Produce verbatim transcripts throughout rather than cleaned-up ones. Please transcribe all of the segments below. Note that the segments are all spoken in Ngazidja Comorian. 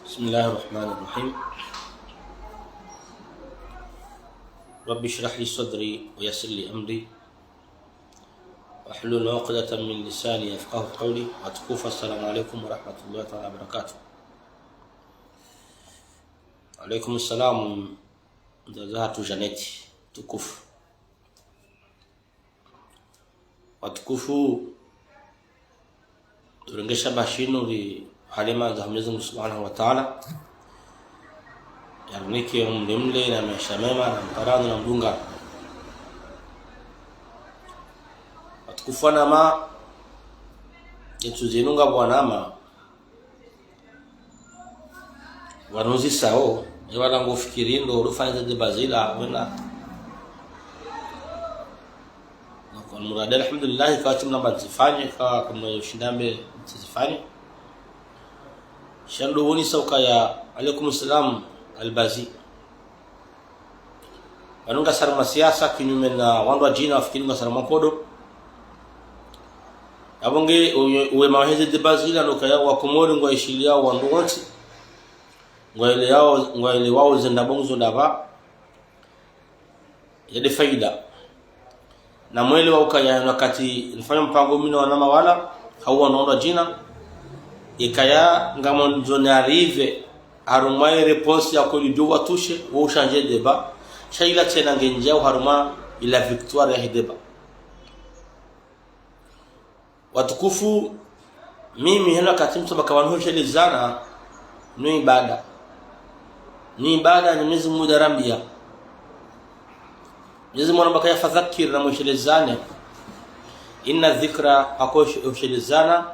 بسم الله الرحمن الرحيم. رب اشرح لي صدري ويسر لي أمري واحلل عقدة من لساني يفقهوا قولي. Watukufu, السلام عليكم ورحمة الله تعالى وبركاته. Alaikum salam, mzaza hatru Janeti, tukufu. Watukufu, turengesha bashinu li halima za Mwenyezi Mungu Subhanahu wa Ta'ala. Yarinike umri mle na maesha mema na mparano na mdunga. Watukufu wanama, yetsu zinu nga bwanama. Wanuzisao, ye wala ngofikiri ndo ulufanya ze débat zila, wena. Na kwa muradi, alhamdulillah, kwa tsi mnamba ntsifanye, kwa kumwe ushindambe ntsizifanye. Sha ndo wonesa ukaya, alaikum salam, Albazi. Wanu ngasi harumwa siasa kinyume na wandru wadjina wafikiri ngasi harumwa nkodo. Yapvo nge uwe, uwe mawaheze débat zila ndo ukaya wa Komori ngwaishiliyao wandru wontsi. Ngwaelewao, ngwaelewao ze ndrabo ngizo ndapvi. Yende faida. Na mwelewa ukaya wakati nifanya mpango mi no wanama wala, hau wandru wadjina. Ikaya ngamwandzo ni arrive harumwa ye réponse ya kweli ndo watushe, wo ushanje débat. Sha ila tsena ngendjao harumwa ila victoire ya he débat. Watukufu, mimi hena wakati mtsamba ka wanu hoshelezana, no ibada. Ni ibada ni Mwenyezi Mungu nde yarambiya. Mwenyezi Mungu haramba ukaya fadhakir na mweshelezane. Inna dhikra, hako hoshelezana,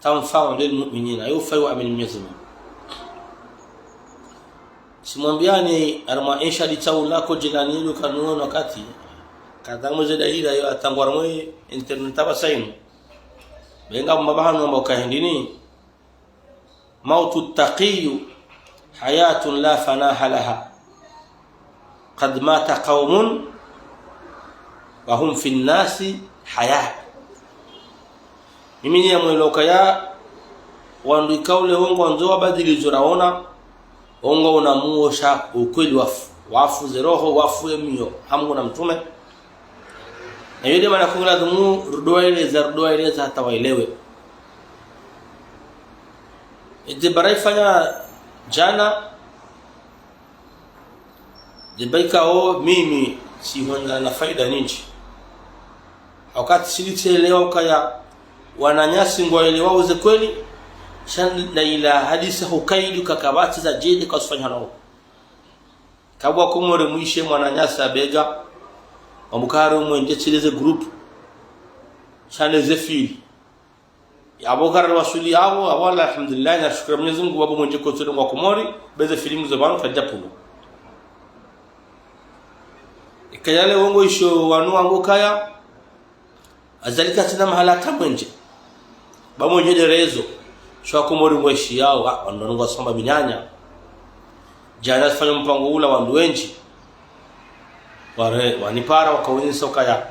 tanfau lil mu'minina, yo ufayi waamini Mwenyezi Mungu. Simwambiyani, harumwa insha litsaula ko djilani ilu kanuona wakati. Kadha mweze daira yo atangwa harumwa internet apvasa inu. Benga mbaba hanu amba ukaya hindrini. موت التقي حياة لا فناء لها. قد مات قوم وهم في الناس حياة. Mimi ni ya mwelewa ukaya wandru ikao leo ngwandzo wabadili zo raona, wo ngwaona muosha ukweli wafu. Wafu ze roho, wafu ye miyo, ha Mungu na mtrume. Na yo nde mana kungu ladhimu rudowaeleza, rudowaeleza hata waelewe. Ye débat rayifanya djana, débat ikao mimi tsihona na faida nyindji. Wakati tsilitselewa ukaya wananyasi ngwaelewao ze kweli, sha nda ila hadisi hukaidi ukaya kapvatsi za djeli kwasufanya nao. Kabwa Komori mwishe mwananyasi abega, wamukare umwenje tsi leze groupe, sha leze fili. Yapvo kare wasuli yapvo, yapvo wala alhamdulillah, na shukuru Mwenyezi Mungu, wapvo mwenje kotsole ngwa Komori, beze fili ngizo pvanu kadjapvulo. Ikaya le wo ngoisho wanu wangu ukaya, azali katsina mahala hata mwenje. Ba mwenje nde réseau. Sha Komori ngwaishiyao, ah, wandru ngwasomba minyanya. Djana tsifanya mpango ula wandru wendji. Ware, wanipara wakaonesa ukaya.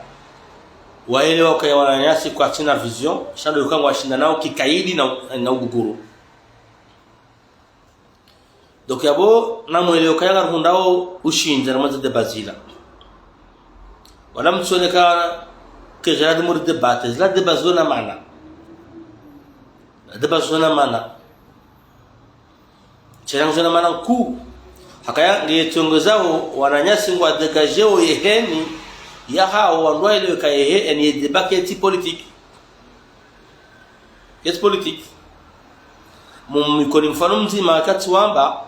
Waelewa ukaya wananyasi kwatsina vision, sha ndo yuka ngwashinda nao kikaidi na, na uguguru. Donc yapvo namwelewe ukaya ngarihundrao ushindzi harumwa ze débat zila. Wala mtsone ka kedjela dimuri débat, zila débat zilo na mana. Débat zona mana. Tsi ela zona mana nkuu. Hakaya nge tsongezao wananyasi ngwa dégagéo ye haine yahao wandru waelewe ka ye haine ye débat ketsi politique. Ketsi politique. Mumikoni mfano mdzima wakati wamba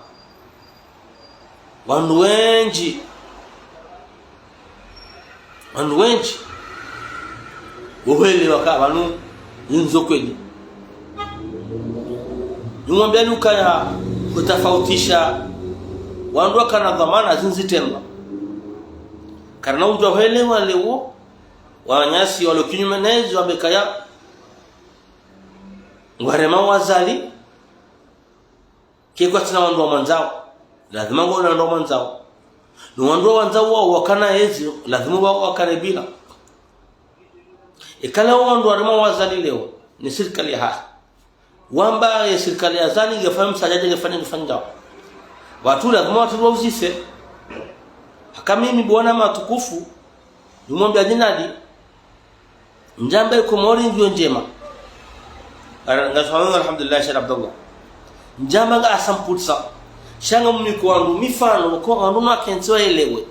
wandru wendji, wandru wendji wohwelewa ka pvanu indzo kweli. Nimwambiani ukaya hutafautisha wandru wakana dhwamana zindji tena. Karina udjuwa hwelewa leo, wananyasi walo kinyume nezo wambe kaya ngwarema wazali, ke kwatsina wandru wamwandzao, lazima ngwona wandru wamwandzao. No wandru wamwandzao wao wakana ezi, lazima wao wakane bila. Ikala wandru warema wazali leo, ni sirikali ya hasi. Wamba ye sirikali ya Azali ngefanya msadjadja ngefanya ngefanya. Wandru lazima wandru wauzise. Haka mimi bwana matukufu, nimwambia dinadi, ndjamba ye Komori ngiyo ndjema. Ara-, ngaswamanga alhamdulillah, Sheikh Abdallah. Ndjamba nga à cent pour cent. Sha ngamumikao wandru mifano, ko wandru nakentsi waelewe.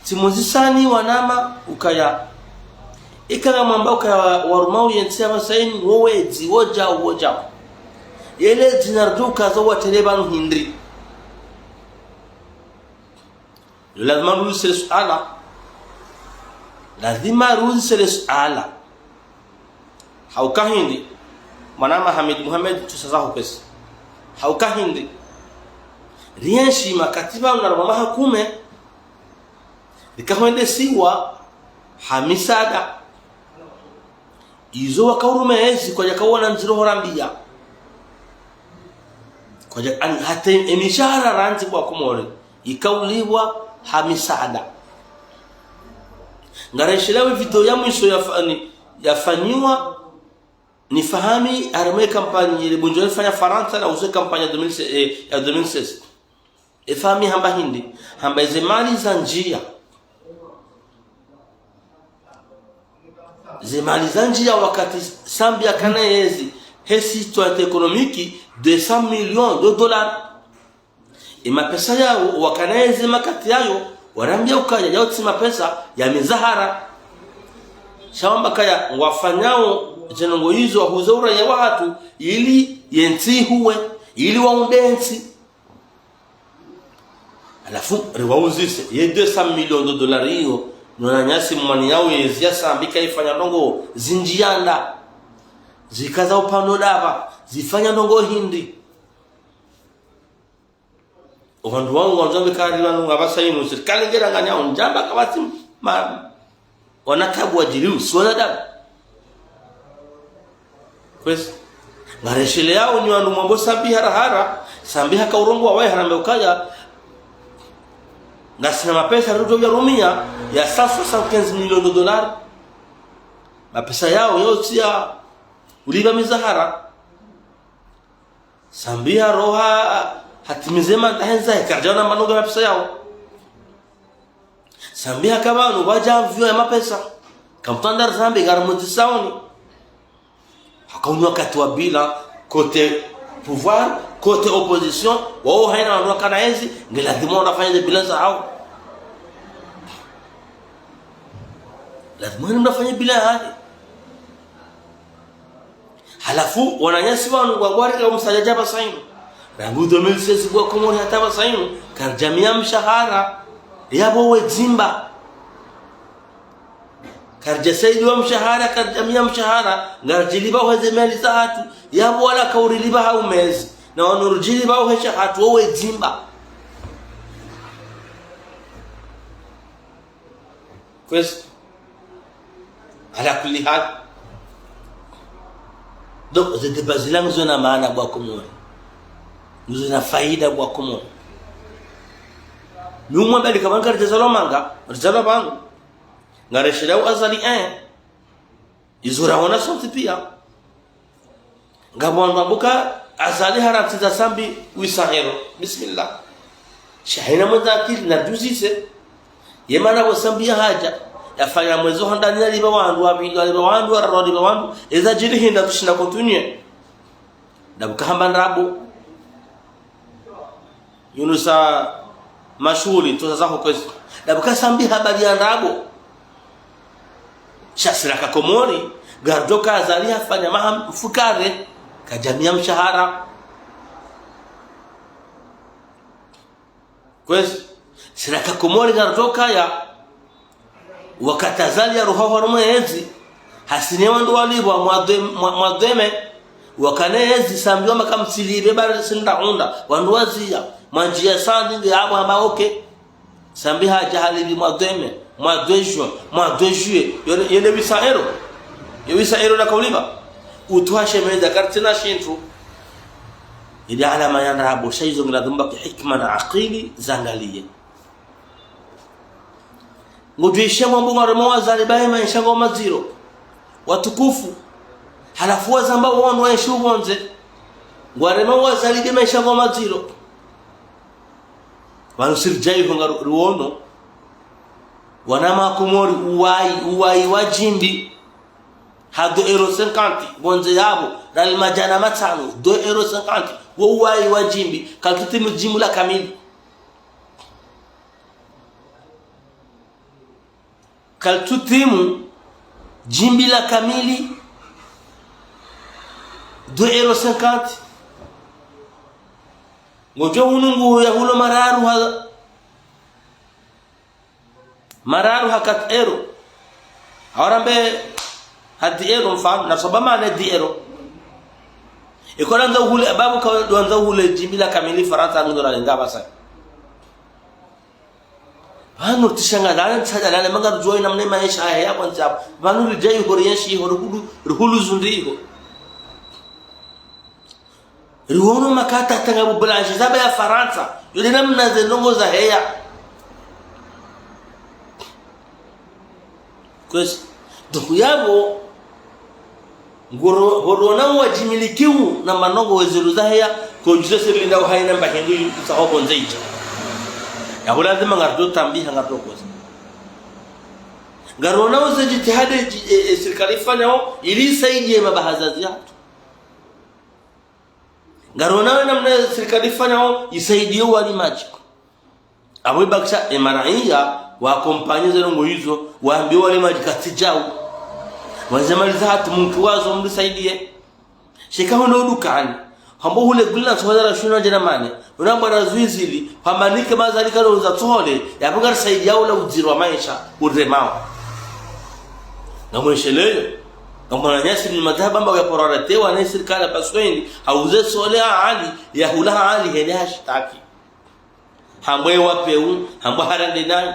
Tsimuzisani wanama ukaya. Ika ngamwamba ukaya wa-, warumao yentsi ya masaini, wo wedzi, wo djau, wo djau. Yele dzina ridjo ukaza watere pvanu hindri. Yo lazima riuzise le suala. Lazima riuzise le suala. Hauka hindri, mwanama Hamid Mohamed, tsusa zaho pesa. Hauka hindri, rienshi makatiba unarwa mahakume, rikahwendesiwa ha misaada. Izo wakauruma ezi kwadjakaona ndziro horambia. Kwadja, ani, hata emishahara randzi kwa Komori, ikaulipvwa ha misaada. Ngareshelea ye video ya mwiso yafa-, ni, yafanyiwa, ni Fahami, harumwa ye kampanyi, ile bundjo yalifanya Farantsa, na uze kampanyi ya deux mille seize, eh, ya deux mille seize. E Fahami hamba hindri, hamba eze mali zandjia. Ze mali zandjia wakati Sambi yakana yezi, he situation économique, deux cents millions de dollars. E mapesa yawo wakana yezi makati yayo, warambia ukaya yawo tsi mapesa ya mizahara. Sha wamba kaya ngwafanyao ze ndrongoo izo wahuze uraya wahatru, ili yentsi ihuwe, ili waunde ntsi. Halafu, riwauzise, ye deux cents millions de dollars iyo, no wananyasi mwani yawo yezi ya Sambi kayifanya ndrongoo zindji yanda. Zikaza upvandre ndapvi, zifanya ndrongoo hindri. Wandru wangu wandzao wambe kari pvanu ngapvasa inu, sirikali ngeranganyao ndjamba kapvatsi ma-, wanadamu wadjiriu, si wanadamu. Kwezi. Ngaresheleao nyi wandru mwambo Sambi hara hara, Sambi haka urongoa waye harambe ukaya, ngasina mapesa rudjo ya rumia ya cent soixante-quinze millions de dollars. Mapesa yawo yotsi ya ulipva mizahara. Sambi haroha hatimize manda hendza, hekaridjaona manoga mapesa yawo. Sambi haka pvanu pvadja mvio ya mapesa. Kamtwandari Sambi ngari mudzi saoni. Haka unu wakati wa bilan, côté pouvoir, côté opposition, wawo haina wandru wakana yezi, nge lazima wandru wafanye bilan zahawo. Lazima wandru wafanye bilan yahahe. Halafu, wananyasi wanu ngwagwari ka umsadjadja pvasa inu. Rangu deux mille seize bwa Komori hata pvasa inu, karidjamia mshahara, yapvo wedzimba. Karidjasaidiwa mshahara, karidjamia mshahara, ngaridjilipvao heze mali zahatru, yapvo wala kaurilipva ha umezi, na wanu ridjilipvao he shahatru, wo wedzimba. Kwezi. Ala kulli hal. Donc, ze débat zila ngizo na maana bwa Komori. Ngizo na faida bwa Komori. Mi umwambia lika pvanu karidjazalwa manga, rizalwa pvanu. Ngaresheleao Azali, eh. Izo raona sontsi pia. Ngapvo wandru wambuka Azali harantsiza Sambi huit cents euros. Bismillah. Sha haina mwendza akili na duzise. Ye mana pvo Sambi yahadja, Yafanya mwezi wa handani yalipva wandru, wa pvili yalipva wandru, wa raru yalipva wandru, eza djiri hindri tsushinda continuer. Ndapvo kahamba ndrabo. Yunusa mashuhuli, tsoza zaho kwezi. Ndapvo kasambi habari ya ndrabo. Sha sirika Komori, ngaridjo ka Azali hafanya maha mfukare, kadjamiya mshahara. Kwezi, sirika Komori ngaridjo kaya, wakati Azali yaruha harumwa yezi, hasina wandru walipvwa mwa deux, mwa, mwa deux mai, wakana yezi sambi wamba kamtsilipve bari sindra hundra, wandru waziya, mwandjiya sandi nge apvo hamba ok. Sambi hadja halipvi mwa deux mai, mwa deux juin, mwa deux juillet, yone, yone huit cents euros. Yo huit cents euros nakaulipva. Utru hashemeza karitsina shintru. Ili alama ya ndrabo, sha izo ngiladhumba ki hikima na akili zangaliye. Ngodjo isha mwambo ngwarema wazali baye maesha ngo madziro. Watukufu. Halafu wazamba wandru waenshi upvondze. Ngwarema wazali be maesha ngo madziro. Pvanu siridja iho ngaru-, ruono. Wana Makomori uwayi, uwayi wa djimbi. Ha deux euros cinquante, pvondze yapvo, rali madjana matsanu, deux euros cinquante, wo uwayi wa djimbi, kalituti mu djimbi la kamili. Kalituti mu djimbi la kamili, deux euros cinquante. Ngodjo hunu ngu ya hulo mararu ha, mararu ha quatre euros. Hawara mbe ha dix euros mfano, na soba mane dix euros. Iko randza uhule, babu ka randza uhule djimbi la kamili Farantsa ngindo ralinga basa. Pvanu tsi shanga nane, tsadja nane, manga rudjuwa ina mna maesha haya ya kwandza. Pvanu ridja iho rienshi iho, ruhulu, ruhulu zundri iho. Riwono makata tanga bubulaji zaba ya Farantsa. Yo de namna ze ndrongo zaheya. Kwezi. Donc yapvo, ngoro, ngorona wadjimilikiwu na mandrongo wezelu zaheya, kondjise sirlinda uhayina mba hindru yu-, isa ho pvondze idja. Yapvo lazima ngaridjo tambiha ngaridjo koza. Ngarona uze djitihadi dji-, e, e, sirikali ifanyao, ili isaidiye mabahazazi yatru. Ngarona we namna sirikali ifanyao isaidiye walimadji. Apvo ibakisha emaraiya wa akompanye ze ndrongo izo, wambiye walimadji katsi djau. Wandze mali zahatru mumkiwazo mrisaidiye. Sheka hono udukani. Hambo hule gulila tsohoza ra shuna djena mane. Una bwana zwizili, pamanike mazalika no uza tsohole, yapvo ngarisaidiya ula udziro wa maesha, uremao. Ngamwesheleyo. Ngamwananyasi ni madhaba mba ya porara tewa ne sirikali paswendi, hauze sole ha hali, ya hula ha hali hende hashitaki. Hambwa ye wapvewu, hambwa harende nayi.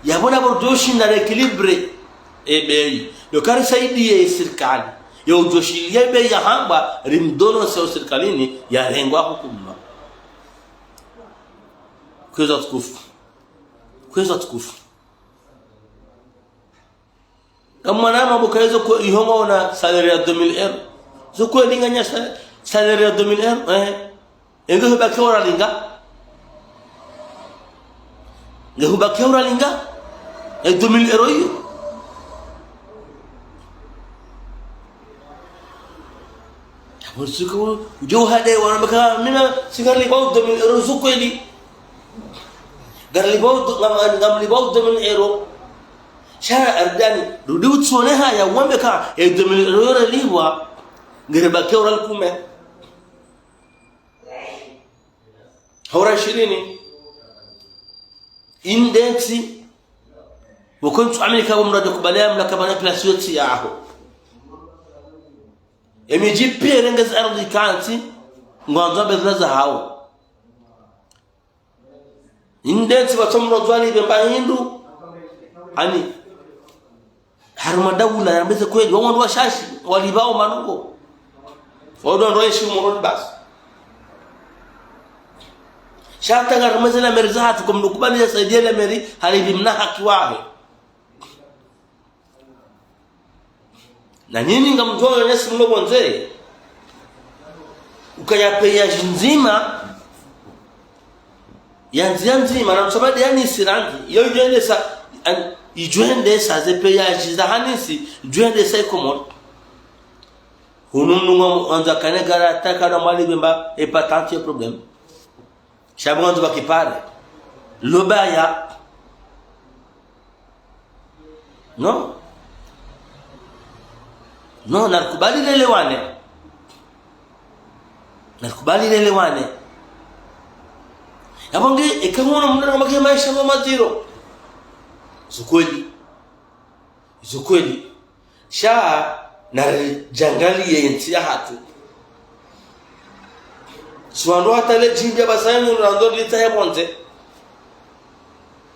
Yapvo na pvo ridjo shinda na équilibre. E beyi. Yo karisaidiye sirikali. Yo udjo shiliya e beyi ya hambwa rimdono se o sirikalini ya rengwa hukuma. Kwezi watukufu. Kwezi watukufu. Kamwana mambo kayizo ko ihonga ona salaire ya deux mille euros. Zo ko linga nya sa-, salaire ya deux mille euros, eh. Enge hubaki ora linga. Nge hubaki ora linga. E deux mille euros iyo. Yapvo suka udjo hade wana baka mina singa lipvao deux mille euros zo kweli. Ngarlipvao, ngam, ngamlipvao deux mille euros. Sha ardani, rudi utsone haya, wambe ka, e deux mille euros yore lipvwa, ngere baki ora likume. Ora shirini. Indentsi, woko ntsu Amerika wa mradjo kubaliya mlaka bana place yotsi yaho. Emidji piya irenge za ardhi kantsi, ngwandzo bezula zahawo. Indentsi watso mno dzwani bemba hindru. Ani. Harumwa daula yambeze kweli. Wao ndo washashi. Walipvao manungo. Wao ndo waishi umoroni basi. Sha hata ngarimweze la meri zahatru kumnukubali ya saidiye la meri. Halipvi mna haki wahe. Na nyinyi ngamdjuwa wanyasi mlo pvondze. Ukaya peyi ya ndzima. Ya ndziya ndzima, na msamadi yani isirangi. Yo idjo endesa, an-, Idjwende sa ze péage za hanisi, idjwende sa i Komori. Hunu mndru ngwandzo akane gari hata kana Mwali Bemba, e patente ye problème. Sha pvo ngwandzo pvakipare. Lobaya. Non. Non, narikubali relewane. Narikubali relewane. Yapvo nge, eka mwono mndru na make maesha mwa madziro. Zo kweli. Zo kweli. Sha, naridjangaliye yentsi yahatru. Si wandru hata le djimbi ya pvasa yinu, wandru litsahe pvondze.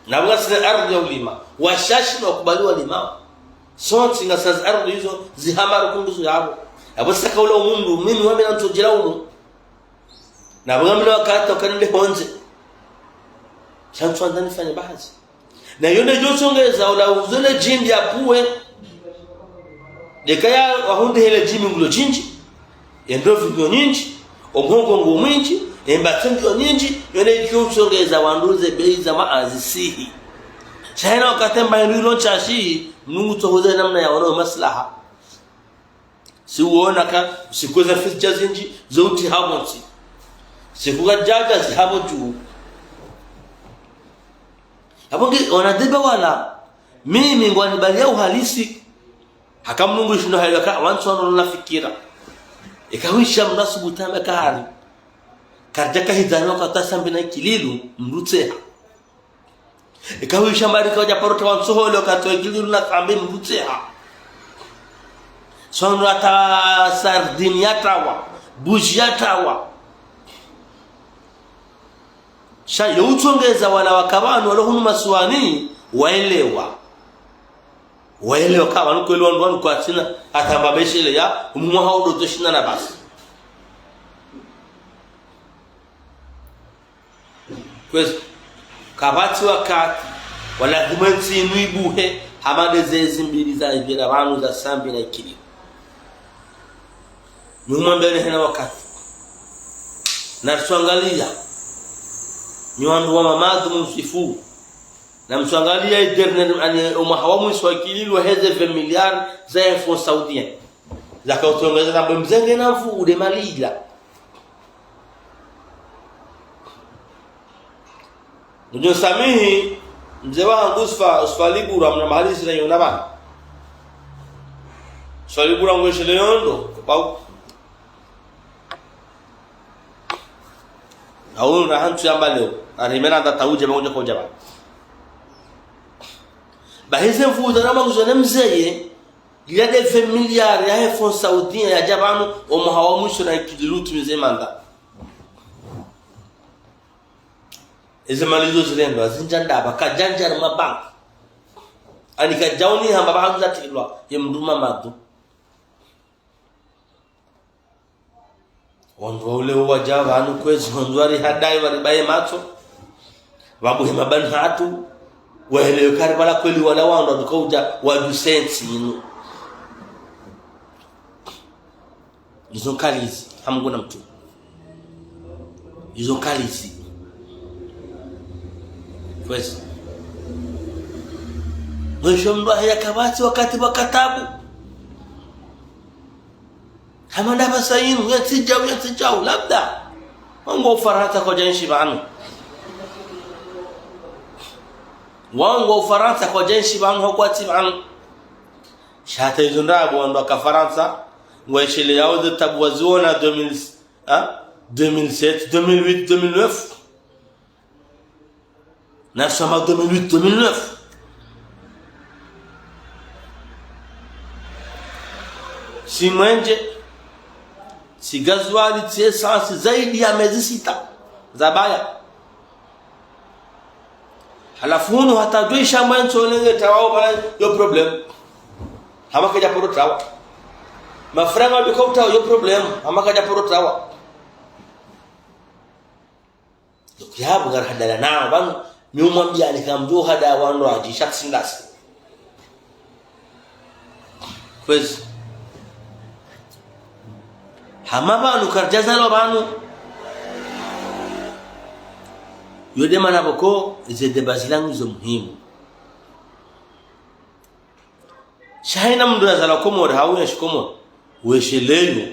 Na pvo ngasina ardhi ya ulima. Washashi na wakubali walimao. Sontsi ngasina zi ardhi izo, zihama rukunduzu yapvo. Yapvo saka ula umundru, mimi wami na ntsodjira umu. Na pvo ngamina wakati wa kanende pvondze. Sha ntsu wandza nifanye bahazi. Na yone djotsongeza ula uzo le djimbi yapvuwe. Ndeka ya wahundre hele djimbi ngulo djindji. Ye ndrovi ngiyo nyindji. Omhongo nguwo mwindji. Ye mbatse ngiyo nyindji. Yone djotsongeza wandru ze bei za maazi zisihi. Sha hena wakati mba hindru ilo ntsashi, Mngu tsohuze namna ya wono maslaha. Si uona ka, siku za fisi dja zindji, zo utsi hapvo ntsi. Siku kadjadja zi hapvo dju. Yapvo nge, ona deba wala, mimi ngwanibaliya uhalisi. Haka Mngu ishindo hayo ka, wantsu wano na fikira. Eka huisha mna subuta mba kahari. Karidja kahidzana wakati wa Sambi na Ikililu, mndru tseha. Eka huisha mba rika udja paro tawa ntsohole wakati wa Ikililu na Sambi mndru tseha. Sono hata sardine ya tawa, bougie ya tawa. Sha yo utsongeza wala waka pvanu walo hunu masiwani, waelewa. Waelewa ka pvanu kweli wandru wanu kwatsina, hata mba besheleya, umwaha udo tso shina na basi. Kwezi, kapvatsi wakati, wala huma ntsi inu ibuhe, hama nde zezi mbili za ipvira pvanu za Sambi na Ikililu. Ni huma mbele hena wakati. Na ritsuangaliya, ni wandru wa Mamadu mumsifu. Na mtsuangaliya i dernière, ani, omwaha wa mwiso wa Ikililu heze vingt milliards za e fonds saoudien. Zaka utsongeza na mbe mze nge na mvu ude malila. Mdjo samihi, mze wahangu Usfa, Usfa Libura, mna mahali sila yona pvanu. Usfa Libura ngweshele yondo, bau. Awu na hantsu yamba leo, na rimera nda tauje, bau nje koja pvanu. Ba heze mvu za na manguzo ne mzeye, il y a des vingt milliards ya he fonds saoudien yadja pvanu, omwaha wa mwiso na Ikililu utimize manda. Eze mali zo zilendwa, zindja ndapvi, kadjandja na mabanki. Ani kadjauni hamba pvahangu zatilwa, ye mndru Mamadu. Wandru wa ule wadja pvanu kwezi, wandru wari hadayi, wari baye matso. Pvabuhe mabani hatru, waelewe kari pvala kweli wala wandru waduka udja, waduse ntsi inu. Izo nkalizi, ha Mngu na mtrume. Izo nkalizi. Kwezi. Mwisho mndru aheya kapvatsi wakati wa katabu. Hama ndapvi sa inu, yentsi djau, yentsi djau, labda. Wangu wa Ufarantsa kwadja enshi pvanu. Wangu wa Ufarantsa kwadja enshi pvanu, hakwatsi pvanu. Sha hata izo ndrabo wandru waka Farantsa, ngwaishiliyao ze tabu waziona deux mille, hein? Deux mille sept, deux mille huit, deux mille neuf. Nasoma deux mille huit, deux mille neuf. Si mwenje, si gazwali, si essence, zaidi ya mezi sita. Zabaya. Halafu hunu hata dwe ishamba ntso nenge tawa pvala yo problème. Hama kadja paro tawa. Mafranga dwe ko tawa yo problème. Hama kadja paro tawa. Donc, yapvo ngarihadala nao, pvanu, mi umwambia ni kamdjo hada wandru wadji shaksi ndasi. Kwezi. Hama pvanu, karidjazalwa pvanu. Yo nde mana pvoko, ize débat zilangu zo muhimu. Kahina mndru yazalwa Komori, hau yenshi Komori, wesheleyo,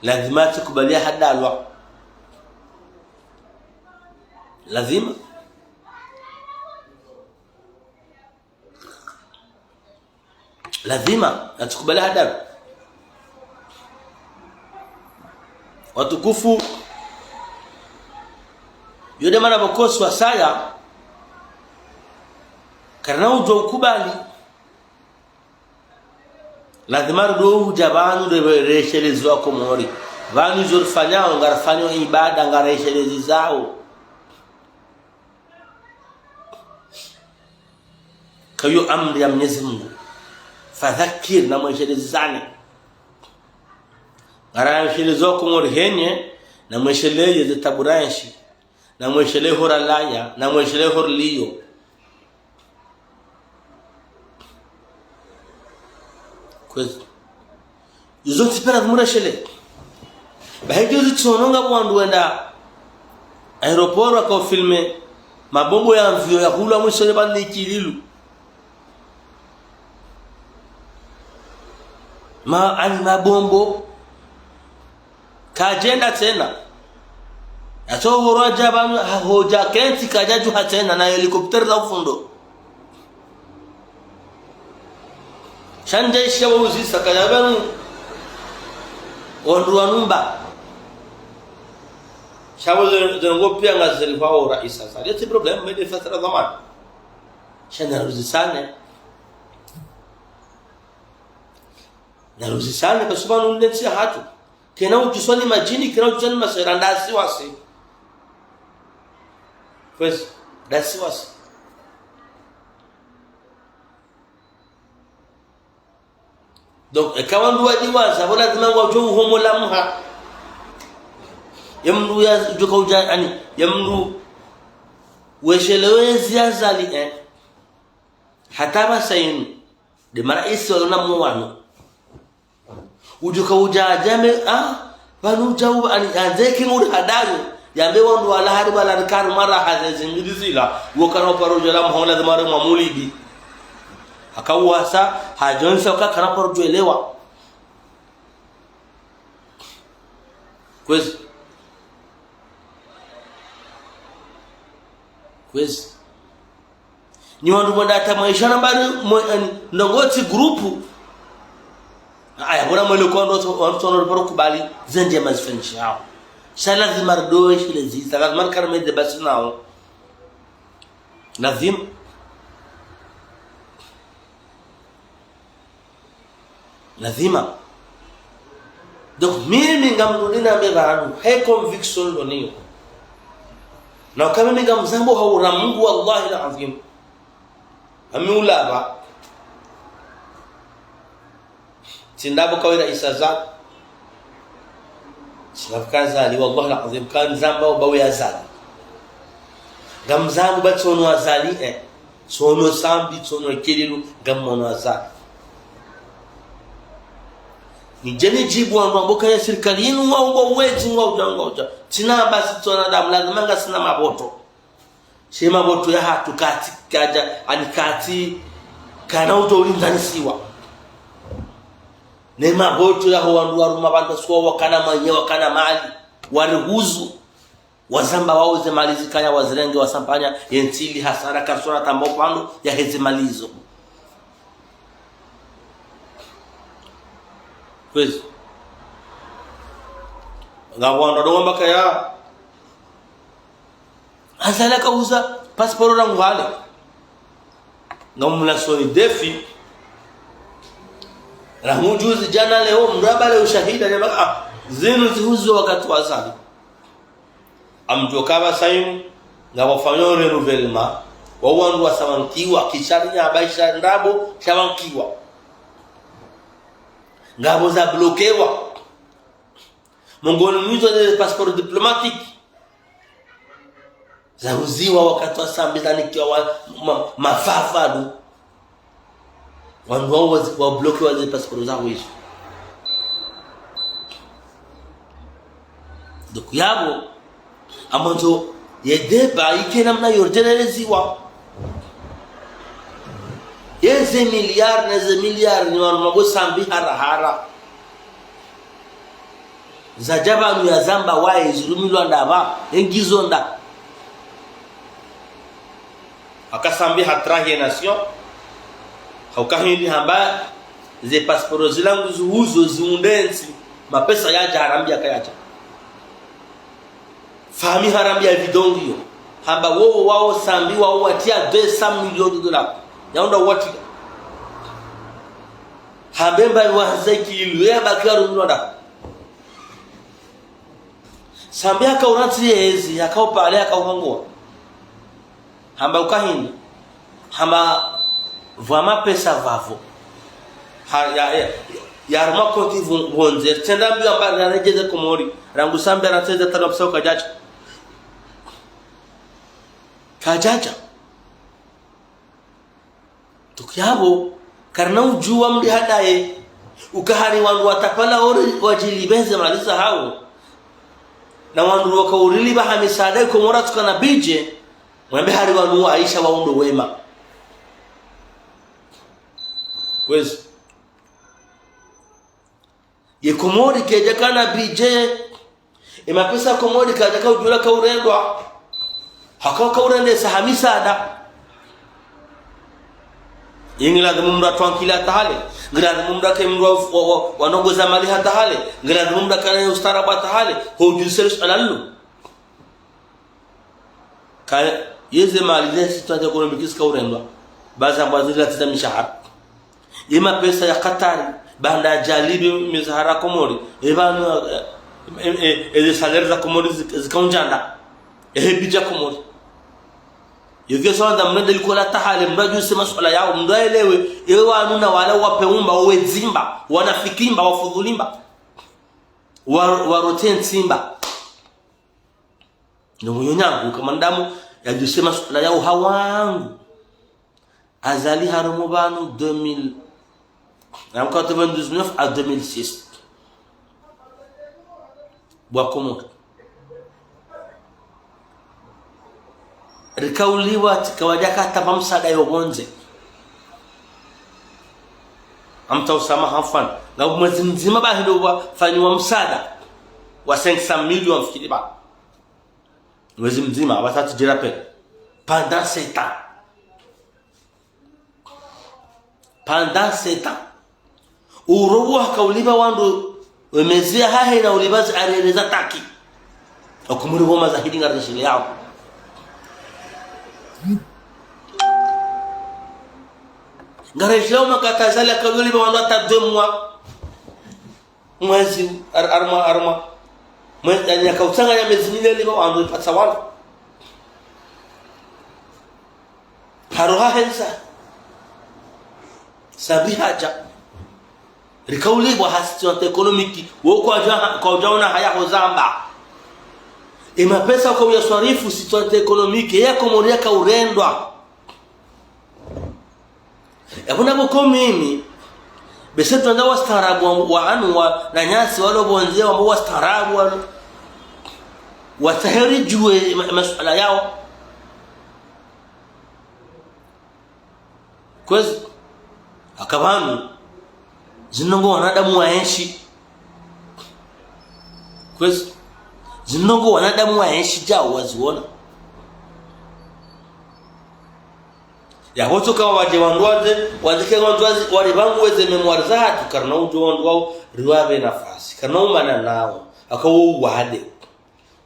lazima atsikubali hadalwa. Lazima. Lazima atsikubali hadalwa. Watukufu, yo nde mana pvoko si wasaya, karina udjo ukubali. Lazima rudo udja pvanu re-, resheleze Wakomori. Pvanu izo rifanyao, ngarifanyao ibada, ngareshelezao. Kayo amri ya Mwenyezi Mungu. Fadhakir, na mweshelezane. Ngaresheleze Wakomori henye, na mwesheleze ze tabu rayenshi. Na mwesheleze ho ralawa, na mwesheleze ho riliyo. Kwezi. Izo tsi pvera zimureshele. Bahi djuzi tsono nga wandru wenda aéroport waka ufilme mabombo ya avion ya hula mwiso ya bani Ikililu. Ma, ani mabombo. Kadjenda tsena. Yatsohorwa dja pvanu, ha, hodja kentsi kadjadjuha tsena na hélicoptère za ufundo. Sha ndje isha wauzisa kadja pvanu. Wandru wa nyumba. Sha wo ze-, ze ndrongoo piya ngazilipvao raisi Azali. Yetsi problème, mais de façon la zamani. Sha naruzisane. Naruzisane, parce que pvanu ntsi yahatru. Kena udjuswa ni madjini, kena udjuswa ni maswahira, ndasi wasi. Kwezi, ndasi wasi. Donc, eka wandru wadiwaza, pvo lazima ngwadjo uhomola mha. Ye mndru ya, djoka udja, ani, ye mndru weshelewezi Azali, eh. Hata pvasa yinu, nde maraisi walona mwo wanu. Udjoka udja adjame, ah, pvanu udja u-, ani, andzeke nguri hadayo. Yambe wandru wala hari bala rikari mara haze zimili zila. Wokana uparo djela mhola ze mara mwa mulidi. Haka uwasa, hadjonsa uka kana paro djwelewa. Kwezi. Kwezi. Ni wandru mwenda hata mwaisha nambari mwe, en, ndrongoo tsi groupe. Aya, mbona mwele kwa wandru, wandru wano paro kubali, zendje mazifanyisha hao. Sha lazima ridowe shile zisa, lazima rikarame de basi nao. Lazima. Lazima. Donc, mimi ngamrudi nambe pvanu, he conviction ndo niyo. Na uka mimi ngamzambo ha ura Mungu, wallahi al-azim. Ami ulapva. Tsi ndapvo kawira isa za. Tsi ndapvo ka Azali, wallahi al-azim, kandzamba uba uya Azali. Ngamzambo ba tsono Azali, eh. Tsono Sambi, tsono Ikililu, ngamwono Azali. Nidje nidjibu wandru wamboka ya sirikali inu wa uba uwezi, ngwa udja, ngwa udja. Tsina basi tsona damu, lazima ngasina maboto. She maboto yahatru katsi kadja, ani katsi, kana uto ulinganisiwa. Ne maboto yaho wandru waruma wandru suwa wakana manye, wakana mali, warihuzu. Wazamba wao ze mali zikaya wazirenge wasampanya, ye ntsi ili hasara karisona tamba upvandru ya heze mali izo. Kwezi. Ngapvo wandru wadowamba kaya Azali kauza pasiporo rangu hale. Ngamumla soni défi. Rangu juzi, jana, leo, mrabale ushahida, nema, ah, zinu zihuziwa wakati wa Azali. Amdjo kaba sainu, ngapvo fanyao renouvellement, wa wandru wasawankiwa, kishari nya baisha ndrabo, shawankiwa. Ngapvo za bloquewa. Mongoni mwizo ze passeport diplomatique. Zahuziwa wakati wa Sambi zanikiwa wa, ma, mafafalu. Wandru wao wazi, wa bloqué waze passeport zaho izo. Donc, yapvo, amwandzo ye débat ike namna yo redjeleziwa. Ye Ze milliards ne ze milliards ni wanu mabo Sambi hara hara. Zadja pvanu yazamba waye zirumilwa ndapvi, ye ngizo nda. Haka Sambi hatrahi ye nation. Hauka hindri hamba ze passeports zila nguzihuzo ziunde ntsi, mapesa yadja, harambia kayadja. Fahmi harambia vidongo yo. Hamba wowo wao Sambi wao watia deux cents millions de dollars. Yaunda watia. Hambe mba wa zeki ilu, ye hamba kiaru mlonda. Sambi haka urantsi yezi, haka upare, haka urongoa. Hamba uka hindri. Hamba pvwa mapesa pvapvo. Ha, ya, ya, ya harumwa konti pvo-, pvondze. Tsenda mbi hamba naredjeze Komori. Rangu Sambi natseze tano pesa ukadjadja. Kadjadja. Tukiapvo, karina udjuwa mri hadaye, uka hari wandru watapala ori wadjilipve ze mali zahao. Na wandru waka urilipva ha misaada Komori tsukana budget, mwambe hari wanu waisha waundo wema. Kwezi. Ye Komori kedjakana budget. Ye mapesa Komori kadjaka udjula kaurendwa. Haka kaurendesa ha misaada. Ingilazimu mndru atwankili hata hale. Ngilazimu mndru ake mndru wa, wa, wa, wanongoza mali hata hale. Ngilazimu mndru akana ustaarabu hata hale. Ho udjulise le suala lilo. Ka yeze mali ze situation économique zika urendwa, baza mbwa zila tita mishahara. Ye mapesa ya Qatar, baanda yadjalipve mishahara Komori, e pvanu, e, e, e, e, ze salaire za Komori zik-, zikaundjanda. Ehe budget Komori. Yo vyo swala mndru ende likoli hata hale, mndru adjuse masuala yao, mndru aelewe, ewe wanu na wala wape umba, owe dzimba, wanafiki mba, wafudhuli mba, wa, warote ntsi mba. Ndo mwenye nyangu, kama ndamu, yadjuse masuala yao hawangu. Azali harumwa pvanu deux mille, en quatre-vingt-dix-neuf à deux mille six. Bwa Komori. Rikaulipva tsika wadjaka hata pva msaada yo pvondze. Amta usama hamfan. Nga mwezi mdzima bahi ndo wafanyiwa msaada wa cinq cent mille wa mfikiri ba. Mwezi mdzima, apvasa tsi djera pe. Pendant sept ans. Pendant sept ans. Urobo haka ulipva wandru, we mezi yahahe na ulipva zi arere za taki. Okumuri woma za hidi ngarishileao. Ngarishileao makata Azali haka ulipva wandru hata deux mois. Mwezi, ar-, harumwa, harumwa. Mwezi, yani, yaka utsanganya mezi mine lipva wandru ipatsa wala. Paro hahensa. Sambi hadja. Rikaulipva ha situation économique. Wo kwadja, kwadjaona haya ho zamba. Ye mapesa kwa uyaswarifu situation économique. Ya Komori yaka urendwa. Yapvo nabo ko mimi, bese twandza wastaarabu wa, wa anu wa, na nyasi walo pvondze wambo wastaarabu walo. Watsahe ridjuwe ma, masuala yao. Kwezi, haka pvanu, zindrongo wanadamu waenshi. Kwezi, zindrongo wanadamu waenshi djao waziona. Yapvo tsoka wadje wandru wadze, wadze ke wandru wadze, wale pvangu weze mémoire zahatru, karina udjo wandru wao, riwape nafasi, karina umana nao, haka wo uwade.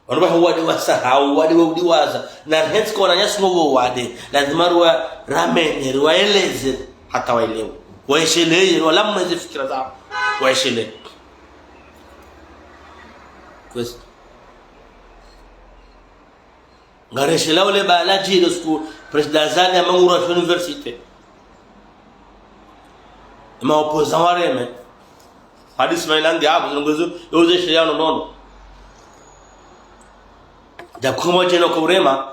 Wandru wahe uwade wasahau, uwade wa udiwaza, na rihentsi kwa wananyasi ngo wo uwade, lazima riwa ramenye, riwaeleze, hata waelewe. Waesheleye, riwalamweze fikira zao, waesheleye. Kwezi. Ngareshelea ole bala djilo siku Président Azali hama ngurwa université. Ema opposants wareme. Hadisi mailandi hapo, zilongezo, yoze sheya no nono. Dja kuma djeno kaurema.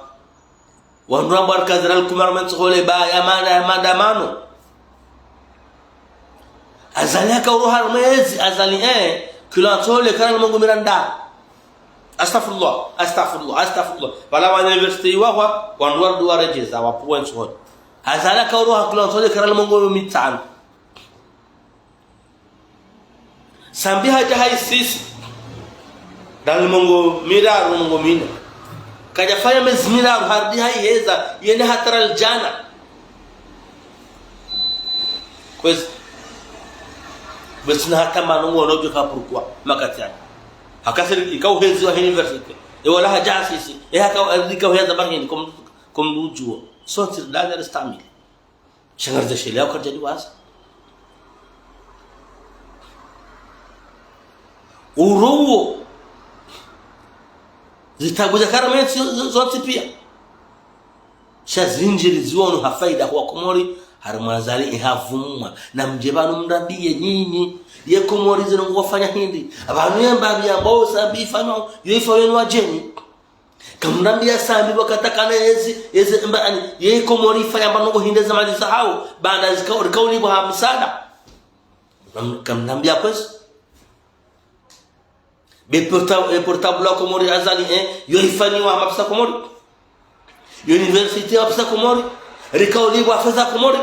Wandru wamba rikazira likumara mentsi hole ba ya mana ya maandamano. Azali haka uroha mwezi, Azali, eh, kilo atole kana limongo miranda. Astaghfirullah, astaghfirullah, astaghfirullah. Pvala wa université iwahwa, wandru warudi waredjeza, wapvuwa ntsi hole. Azali haka uro hakula ntole kara mengo mitsanu. Sambi hadja hayisisi. Ndani mengo miraru, mengo mine. Kadja fanya mezi miraru, harudi hayiheza, yende hata raha ladjana. Kwezi. Basi na hata manu ngo no djuka pourquoi, makati yani. Haka siri, ika uheziwa université. E wala hadja sisi. E haka, ika uheza bari hindri, comme, comme nous jouons. Sortir dans le stamil. Sha ngaridjo shelewa ukaya kadjadiwaza. Uro uwo. Zitabu za karama zo-, zo-, zontsi piya. Sha zindji riziwono ha fayida ho Wakomori, harimwa Azali ihavumwa. Na mdje pvanu mrambiye nyinyi. Ye Komori zinu ngwafanya hindri. Pvanu ye mbapvi yambao Sambi ifanyao, yo ifanyao ni wadjeni. Kamrambiya Sambi wakati kana ezi, ezi mba ani, ye Komori ifanya mba ndrongo hindri ze mali zahao, baanda zika, rikaulipvwa ha msaada. Kam-, kamrambiya kwezi. Be porta-, e portable wa Komori Azali, eh, yo ifanyiwa ha mapesa Komori. Université ha mapesa Komori. Rikaulipvwa ha fedha Komori.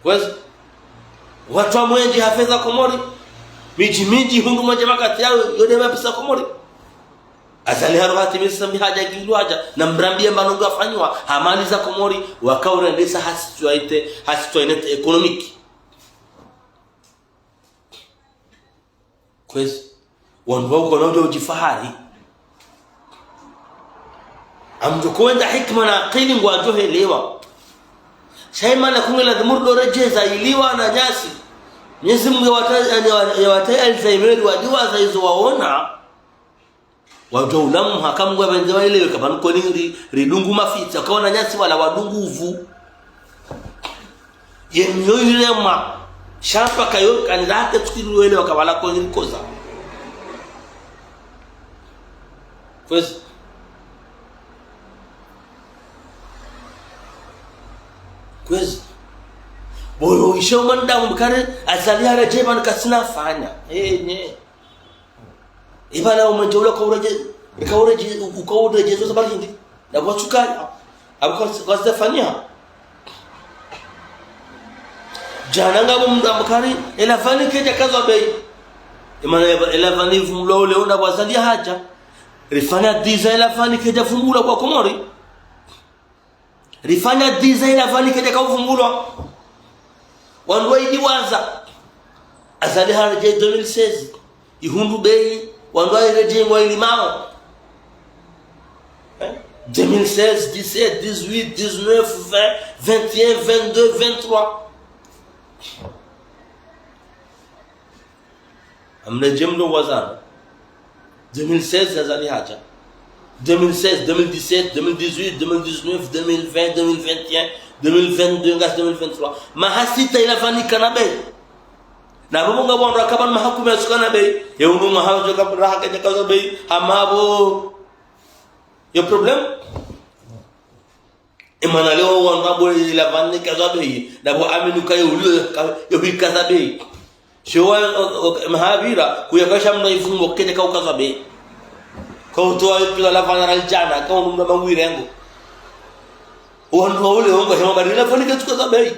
Kwezi. Watru wa mwenje ha fedha Komori. Midji, midji, hundru mwenje makati yayo, yo nde mapesa Komori. Azali haro hati misa mi hadja gilu hadja. Na mrambiye mba ndrongo yafanyiwa. Ha mali za Komori. Waka urendesa ha citoyenneté, ha citoyenneté économique. Kwezi, wandru wao kwana udjo udjifahari. Amdjo kwenda hikima na akili ngwadjo helewa. Sha imana kunge lazimu ridjo redjeza ili wananyasi. Mwenyezi Mungu yawata-, yawa-, yawataye Alzheimer, wadjiwaza izo waona. Wadjo ulamu haka Mungu yapvendze waelewe ka pvanu koni ri-, ridungu mafitsa, ka wananyasi wala wadungu uvu. Ye miyo yirema, sha mpaka yo kani lake tsukiri wele waka wala koni rikoza. Kwezi. Kwezi. Boyo ishe umwanadamu mkare, Azali haredjei pvanu kasina fanya. Eh, nye. Ibala umwenje ula kauredje, kauredje, ukauredje zontsi bari hindri. Na kwa tsukaya. Abu kwa, kwa zitafanya. Djana ngapvo mdru amkari, e lavani kedja kazwa bei. Imana e lavani ivumbulwa ule ona pvwa Azali hadja. Rifanya dix ans e lavani kedja vumbulwa pvwa Komori. Rifanya dix ans e lavani kedja kauvumbulwa. Wandru waidjiwaza. Azali haredjei deux mille seize. Ihundru bei, wandru waredjei ngwailimao. Eh? Deux mille seize, dix-sept, dix-huit, dix-neuf, vingt, vingt et un, vingt-deux, vingt-trois. Amredjei mdru wazana. Deux mille seize, Azali hadja. Deux mille seize, deux mille dix-sept, deux mille dix-huit, deux mille dix-neuf, deux mille vingt, deux mille vingt et un, deux mille vingt-deux, ngasi deux mille vingt-trois. Maha sita e lavani kana bei. Na pvo ngapvo wandru wakapvanu maha kumi yatsuka na bei. Ye unu maha udjo ka raha kedja kazwa bei. Hama pvo. Yo problème. Imana leo wandru pvo e lavani kazwa bei. Na pvo aminu kayo ulio ka, yo hikaza bei. Shewa, o, o, maha pvira, kuyakasha mna ivumbo kedja kaukazwa bei. Kautowa yo pila lavani ra ladjana, kaunu mna mangwirengo. Wandru wa ule wongo, hema bari lavani ketsuka za bei.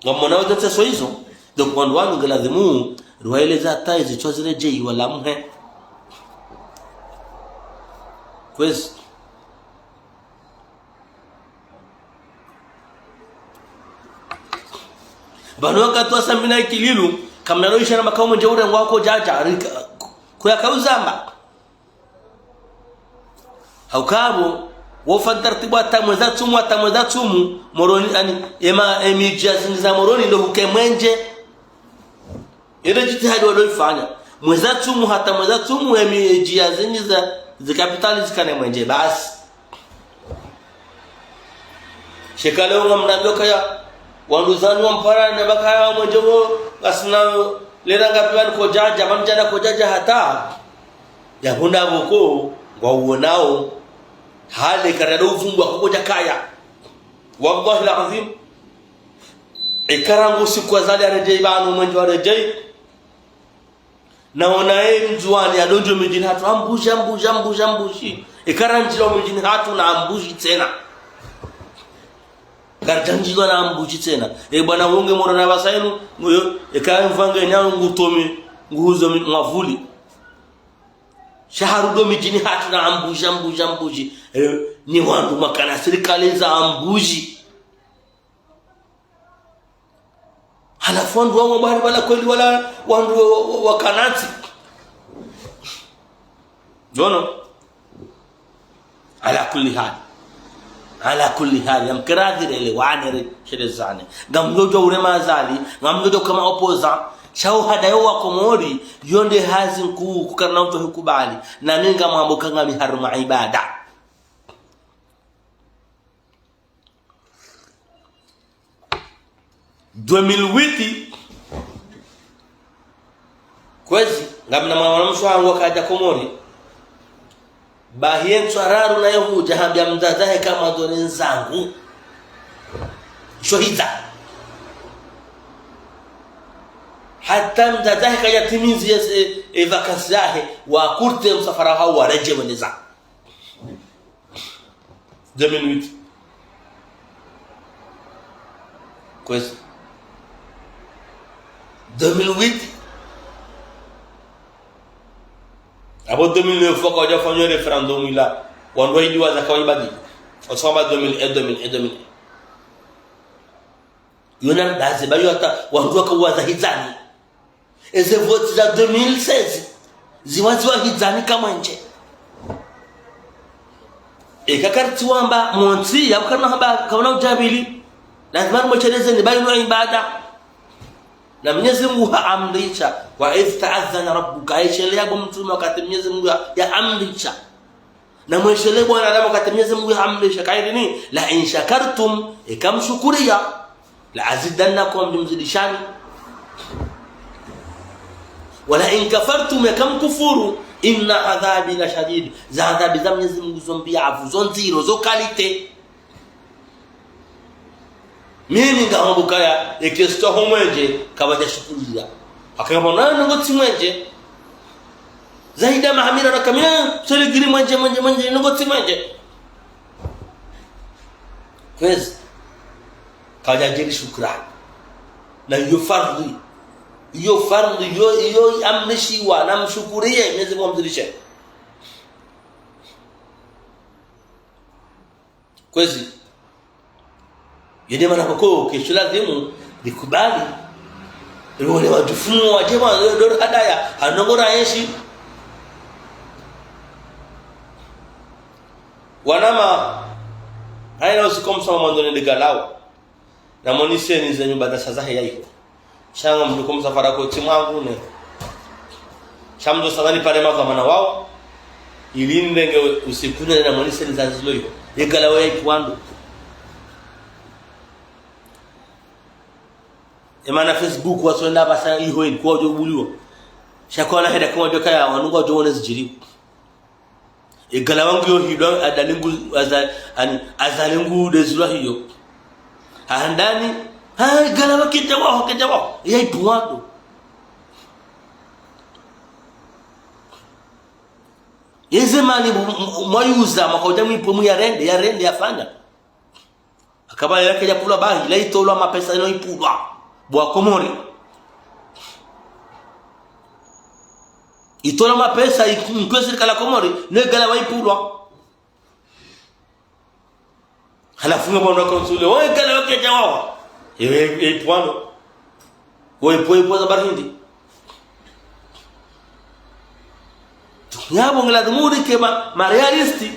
Ngamwona wazatse so izo. Donc, wandru wanu nge lazimu, riwaeleza hata izi tswa ziredjei wala mhe. Kwezi. Pvanu wakati wa Sambi na Ikililu, kamnalo isha na makao mwenje urengwa ko djadja, rika, kuyakauzamba. Haukapvo, wofanya taratibu hata mwezi wa tsumu, hata mwezi wa tsumu, Moroni, ani, ema, emidji ya zindji za Moroni, ndo huke mwenje. Ile djitihadi walo ifanya. Mwezi wa tsumu, hata mwezi wa tsumu, emidji ya zindji za, ze kapitali zikane mwenje, basi. Sheka leo ngamnambio kaya, wandru zanu wampara na bakaya mwenje wo, ngasina lera ngapvi pvanu kodjadja, pvanu djana kodjadja hata. Yahunda pvoko, ngwauonao. Hale karado uvumbwa kokodja kaya. Wallahi al-azim. Eka rangu siku Azali haredjei pvanu mwenje waredjei. Naona ye Mndzuwani yadondjo midjini hatru, ambusha, ambusha, ambusha, ambusha. Eka randjilwa mdjini hatru na mbuji tsena. Karidjandjilwa na mbuji tsena. E bwana wonge moro na pvasa inu, nguyo, eka mvua nge nyangu ngutomi, nguhuzo mi-, mwavuli. Sha harudi mdjini hatru na mbuji, mbuji, mbuji. E, ni wandru makana sirikali za mbuji. Halafu wandru wawo bwana bala kweli wala wandru wa, wa, wa, wa kanati. Ngono. Ala kulli hali. Ala kulli hali. Yamkiradhi rele wane re, shelezane. Ngamdjodjo urema Azali, ngamdjodjo kama opposant. Sha uhada yo wa Komori, yo nde hazi nkuu kukana na utsohikubali. Na mi ngamwambo ka ngami harumwa ibada. Deux mille huit, kwezi, ngamina mwana mshe wangu wakadja Komori. Bahi ye ntswa raru naye hudja hambia mdzadze wahe ka mwandzo ne ndzangu. Sho hidza. Hata mdzadze wahe kadja timizi ye, e, e vacances zahe, wa kurte msafara hawo waredjei wende za. Deux mille huit. Kwezi. Deux mille huit. Apvo deux mille neuf waka wadja fanya référendum ila. Wandru waidi waza kawaibadi. Wasoma deux mille un, deux mille un, deux mille un. Yo na ndaze, ba yo hata wandru waka waza hidzani. Eze vote za deux mille seize, ziwa ziwa hidzani kamwendje. Eka karitsi wamba, montsi, ya kukana hamba, kawana udjabili, lazima rimwesheleze ni bayi no ibada. Na Mwenyezi Mungu haamrisha, وإذ تأذن ربك, hayishelea bo mtrume wakati Mwenyezi Mungu ya, yaamrisha. Na mweshelee bo wanadamu wakati Mwenyezi Mungu yaamrisha, kayiri ni, لئن شكرتم, eka mshukuriya, لأزيدنكم, ndimzidishani. ولئن كفرتم, eka mkufuru, إن عذابي لشديد, ze adhabu za Mwenyezi Mungu zo mbi yapvu, zo ndziro, zo qualité. Mimi ngahamba ukaya, eka sitwa ho mwendje, kapvadja shukuriya. Haka ngapvo na nongo tsi mwendje. Zaidi ya maha miraru na kamina, seli giri mwendje, mwendje, mwendje, nongo tsi mwendje. Kwezi. Kapvadja djeli shukurani. Na iyo fardhi. Iyo fardhi, iyo, iyo amrishiwa, na mshukuriye, Mwenyezi Mungu amzidishe. Kwezi. Yende mana koko, kesho lazimu, likubali. Ilo wale wadjufumu, wadje wa, ndo hadaya, hanongo ra enshi. Wanama, hayina usiku msama mwando nende galawa. Na moniseni ze nyumba za saza heya iho. Sha ngamdjo ko msafara ko tsi mwangu ne. Sha mdjo sangani pare madhwamana wawo. Ili ndenge usiku ne na moniseni za zilo iho. Ye galawa ya ipvwando. Emana Facebook waswenda pvasa iho ili kwadjo buliwa. Sha kwana heda kwadjo kaya wanu kwadjo wone zidjiri. Ye galawa ngiyo hidwa, Azali ngu, Aza-, ani, Azali ngu dezilwa hiyo. Handani, ha, ye galawa kedja waho, kedja waho. Ya ipvwando. Yeze mali mu-, mu-, mwayuza, mwakaudja mwipve mu yarende, yarende yafanya. Akaba yake yapvulwa bahi, la itolwa mapesa ino ipvulwa. Bo wa Komori. Itolwa mapesa, i-, mkwe sirikali ya Komori, no galawa ipvulwa. Halafu nga bwana konsule, oye galawa kedja wawa. Ewe, e, ipvwando. Oye, pwe, pwe za barindi. Yapvo ngiladhimu rike ma, ma réaliste.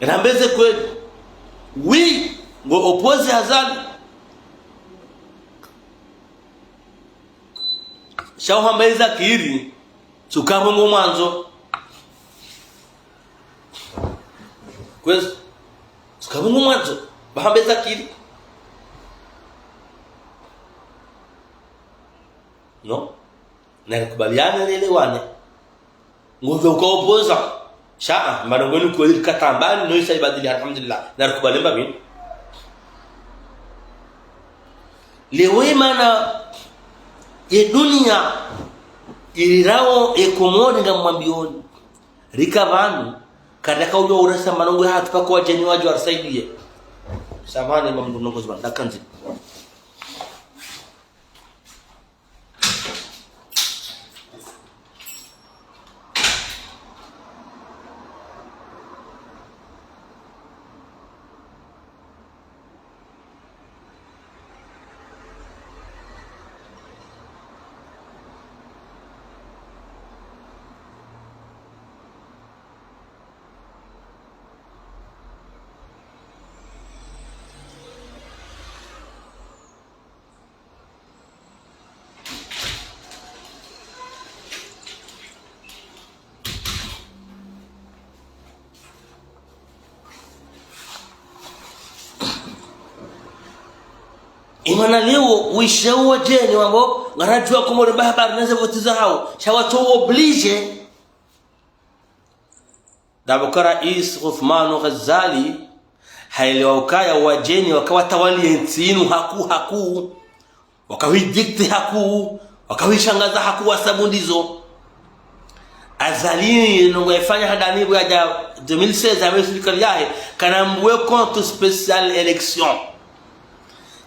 Rambeze kweli. Oui, ngo opposé Azali. Sha uhamba iza kiri, tsuka pvo ngo mwandzo. Kwezi, tsuka pvo ngo mwandzo. Bahamba iza kiri. No? Na rikubaliane, rielewane. Ngodjo uka opposant. Sha, mbano ngwenu kweli katambani, no isa ibadili, alhamdulillah. Na rikubali mba mimi. Lewo imana ye dunia, ilirawo e Komori ngamwambiyoni. Rika pvanu, Karaka ujo uresa manongo ya hatru paka wadjeni wadjo warisaidiye. Samahani, mamdu nongo zwa, ndakandzi. Imana leo, wishe wadjeni wambo, ngaradjuwa Komori mba habari neze voti zahao, sha watso oblige. Ndapvo ka Rais Uthmanu Ghazali, haelewa ukaya wadjeni waka watawali entsi inu haku, haku, waka wi dicter haku, waka wi shangaza haku wa sabu ndizo. Azali, nongo yefanya handani pvo yadja deux mille seize, hamwe sirikali yahe, kana mbuwe compte spécial élection.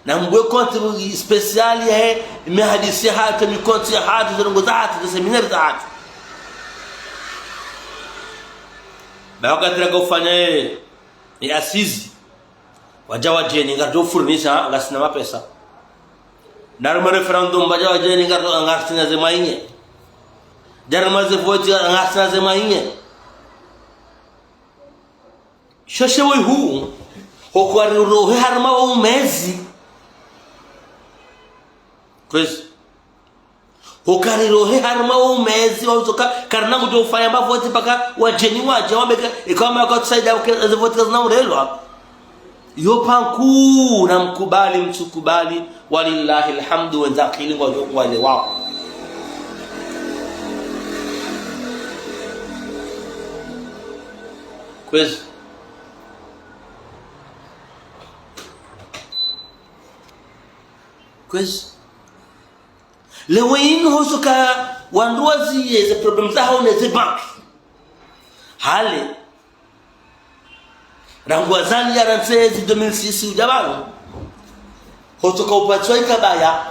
Na mbuwe compte spécial yahe, mihadisi yahatru, mi compte yahatru, ze ndrongo zahatru, ze séminaire zahatru. Ba wakati raka ufanya ye, ye assises. Wadja wadjeni, ngaridjo fournir, ngasina mapesa. Na harumwa référendum, wadja wadjeni, ngari-, ngarisina ze moyens. Dja harumwa ze voti, ngasina ze moyens. Shoshe we hu, hukarirohe harumwa wo mezi. Kwezi. Hukarirohe harumwa wo mezi, wa uzoka, karina kudjo ufanya mba voti paka wadjeni wadje, wambe ka, ikao wambe ka tusaidia uke, ze voti kazina urelwa. Yo panku, na mkubali, mtsukubali, walillahi alhamdu, wendza akili ngwadjo kuelewa. Kwezi. Kwezi. Leo inu hosoka wandru waziye ze problèmes zahao neze banki. Hale. Rangu Azali yarantsi ezi deux mille six udja pvanu. Hosoka upatswa ikabaya.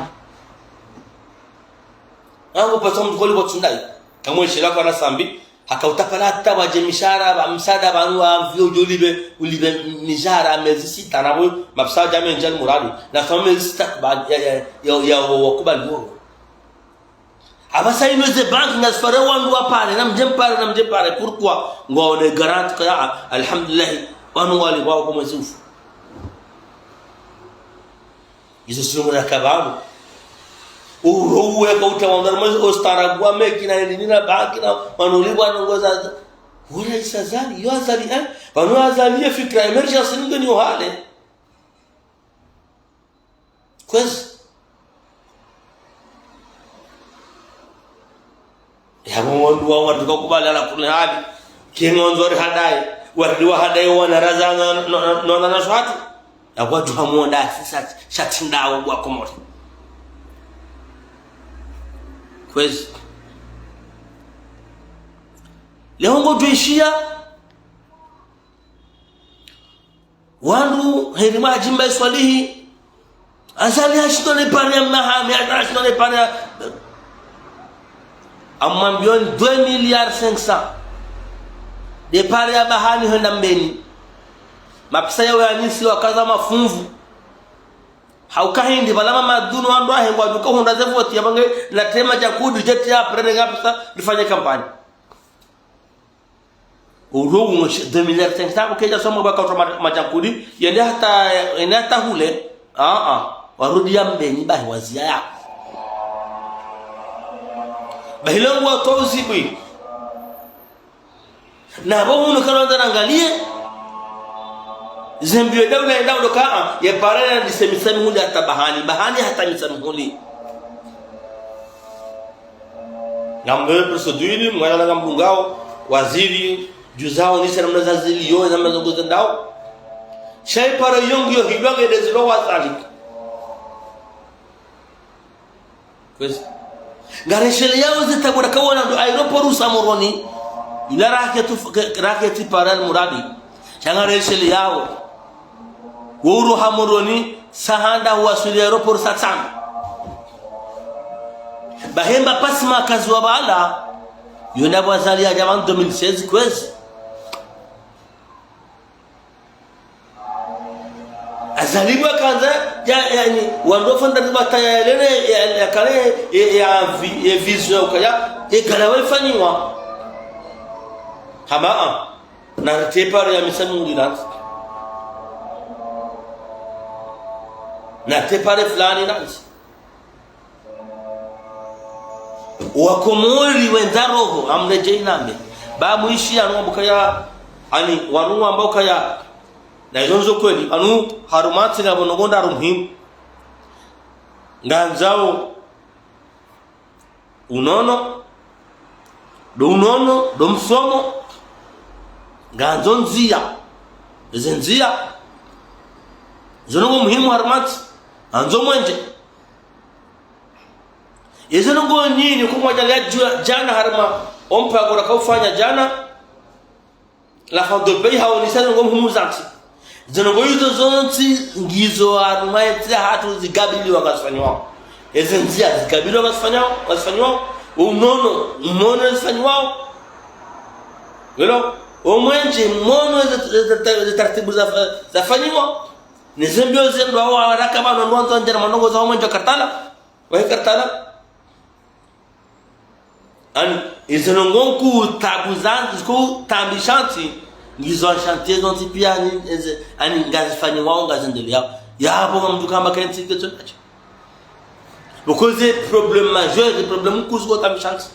Rangu upatswa mdru koli kwa tsundai. Kamwe shila kwa na Sambi. Haka utapala hata wadje mishahara, ba, msaada pvanu wa mvio udjo ulipve, ulipve mishahara mezi sita na pvo, mapesa dja mendji ali muradi. Na sama mezi sita kuba-, ya, ya, ya, ya, wa, wakubali wo. Apvasa inu ze banki ngazifare wandru wapare, na mdje mpare, na mdje mpare. Pourquoi? Ngwaone garantie ka ya, alhamdulillah, wanu wali wao kwa mwezi ufu. Izo sirungu na kabano. Urowe ka utawandara mwezi ustaarabu wa meki na nini na banki na manuli wa nongoza. Wala isa Azali, yo Azali, eh? Pvanu Azali ye fikira émergence ninge ni ohale. Kwezi. Yapvo wandru wa wandru ka kubali ala kulli hali. Kengo ndzo ri hadaye. Waridi wa hadaye wana raza na, na, na, na, na swatu. Ya kwa djuha mwonda sisa shatsinda wa kwa Komori. Kwezi. Leo ngodjo ishiya. Wandru, heri majimba iswalihi. Azali hashindwa ne pare ya Mahame, hashindwa ne pare ya, amwambioni deux milliards cinq cents. De pare ya Bahani hwenda Mbeni. Mapesa yawo yanisi wakaza mafunvu. Hauka hindri, pvala Mamadou no wandru wahe ngwadjo ka hundra ze voti ya pvange na tema dja kudi jeti ya prene ngapesa rifanye kampani. Uro uno shi-, deux milliards cinq cents, ukedja soma baka utra ma-, madjakuli, yende hata, yende hata hule. Ah, ah. Warudi ya Mbeni bahi waziya ya. Bahi lengo wa tozi bwi. Na bo hunu kalo nda nangaliye. Zembiwe daula ya daula ka, ah, ye pare na dise Mitsamihuli hata Bahani. Bahani hata Mitsamihuli. Ngambe procédure, mwana na ngamdungao, waziri, djuzao, nise namna zazili yo, namna zongo zendao. Sha ipara yongu yo hilwa ngende zilo wazali. Kwezi. Ngareshele yawo ze tabura kawana ndo aéroport usa Moroni. Ila raketi, raketi pare Almuradi. Sha ngaresheleyao. Wo uroha Moroni, saa handa huwaswili aéroport saa tsanu. Bahi mba pasi makazi wa pvala, yo nda pvo Azali yadja pvanu deux mille seize kwezi. Azali pvo kandza, ya, yaani, wandru wafanya ndani pvata ya lele, ya, ya kale, ya, ya vi-, ya vision ya ukaya, ya gala waifanyiwa. Hama, ah, na te pare ya misa munguli nantsi. Na te pare fulani nantsi. Wakomori wendza roho, amredjei nambe. Ba mwishi anu wamba ukaya, ani, wanu wamba ukaya, na izo ndzo kweli, anu harumwa ntsi ngapvo ndrongoo ndraru muhimu. Ngandzao unono, ndo unono, ndo msomo, ngandzo ndzia. Eze ndzia, zo ndrongoo muhimu harumwa ntsi, ngandzo mwenje. Eze ndrongoo nyinyi kumwadjaliya dju-, djana harumwa ompango rakaufanya djana, la fin de pays haonesa ndrongoo muhimu za ntsi. Ze ndrongoo izo zontsi ngizo harumwa entsi yahatru zigabiliwa ngazifanyiwao. Eze ndzia zigabiliwa ngazifanyiwao, ngazifanyiwao. Unono, unono zifanyiwao. Welo, omwenje, unono ze, ze, ze, ze taratibu za, zafanyiwa. Neze mbio ze ndo awo waraka pvanu ndo wandzo ndjera mandrongoo za omwenje wa Kartala. Wahe Kartala. Ani, izo ndrongoo nkuu tabu zantsi, nkuu tambisha ntsi, ngizo enchanté zontsi pia, ani, eze, ani, ngazifanyiwao, ngazendeleao. Yapvo ngamdjo hamba kentsi ketso nacho. Because problème majeur, problème nkuu ziko tambisha ntsi.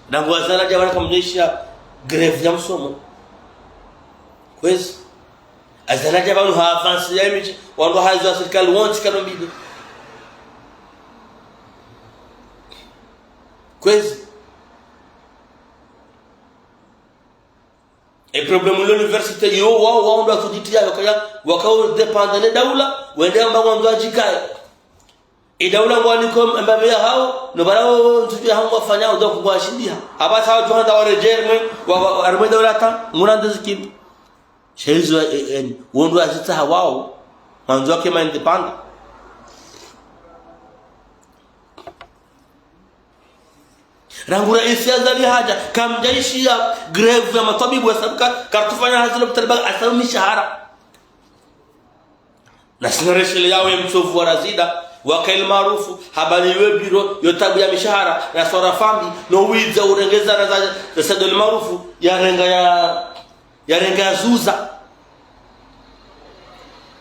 Ndangu Azali yadja pvanu kamdjaishiya grève ya msomo. Kwezi. Azali yadja pvanu ha avance ya imidji, wandru hazi wa sirikali wontsi kano mbili. Kwezi. E problème l'université yo, wao, wao ndo watsudjitiya, wakaya, wakao dépendre ne daula, wende amba ngwandzo wadjikaye. Idaula ngwaniko mbapvi yahawo, no pvala wo ntsu yahawo ngwafanyao ndo kungwashindiha. Apvasa wadjo handa waredjee mwe, wa, wa, harumwa daula ta, nguna ndezi kinu. Sha izo, eh, eh, wondro wazitsaha wao, wandzo wake ma indépendant. Rangu raisi Azali hadja, kamdjaishiya grève ya matwabibu ya sabuka, kartsufanya hazi lopitali ba, asabu mishahara. Na sina reshele yawe mtsovu wa Razida, waka El Maarouf, habaliwe biro, yo tabu ya mishahara, na swarafa mbi, no widza urengeza na za, za Said El Maarouf, yarenga ya, yarenga ya zuza.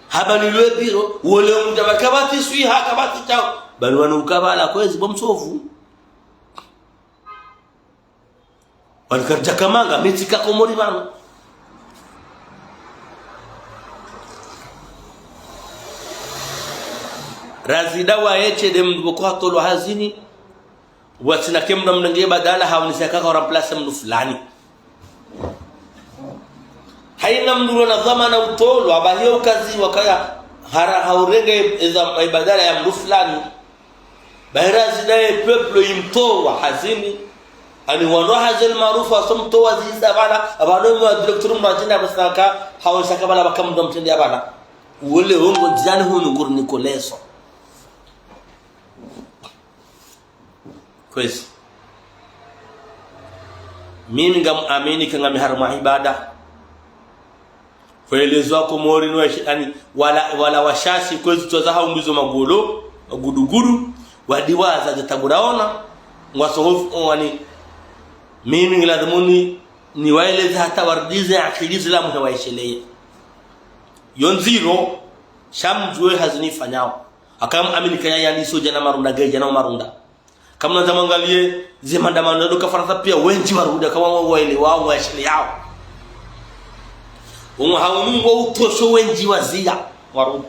Habaliwe biro, wole mdja ba kapvatsi swiha, kapvatsi shao. Bali wanu ukabala kwezi bo mtsovu. Wanu karidja kamanga, mitsi ka Komori pvanu. Razida waye she nde mndru pvoko hatolwa hazini, watsina ke mndru amrenge badala haonesa kaka remplace mndru fulani. Haina mndru na dhwamana utolwa, bahi yo ukazi wakaya hara haurenge eza, badala ya mndru fulani. Bahi Razida ye peuple imtowa hazini. Ani wanu hazi El Maarouf wasomtowa ziza pvala, apvanu mwa directeur mwa jina basaka, haonesa ka pvala pvaka mndru amtrende pvala. Wole hongo ndziani hunu nguri nikoleso. Kwezi. Mimi ngam amini ka ngami harumwa ibada. Kwelezwa Komori no washi-, ani, wala, wala washashi kwezi twaza haumbizo magolo, magudugudu, wadiwaza ze tabu raona, ngwasohofu, wani, mimi ngiladhumuni, niwaeleze hata waridize akili zila mwe waisheleye. Yo ndziro, sha mdjuwe hazi nifanyao. Haka ngam amini ka yaya niso djana marunda, ge djana marunda. Kamnandza mwangaliye, ze mandamano yado ka Farantsa pia wendji warudi, haka wa, wa, waelewa, waisheleyao. Umwe haunu ngo utosho wendji waziya, warudi.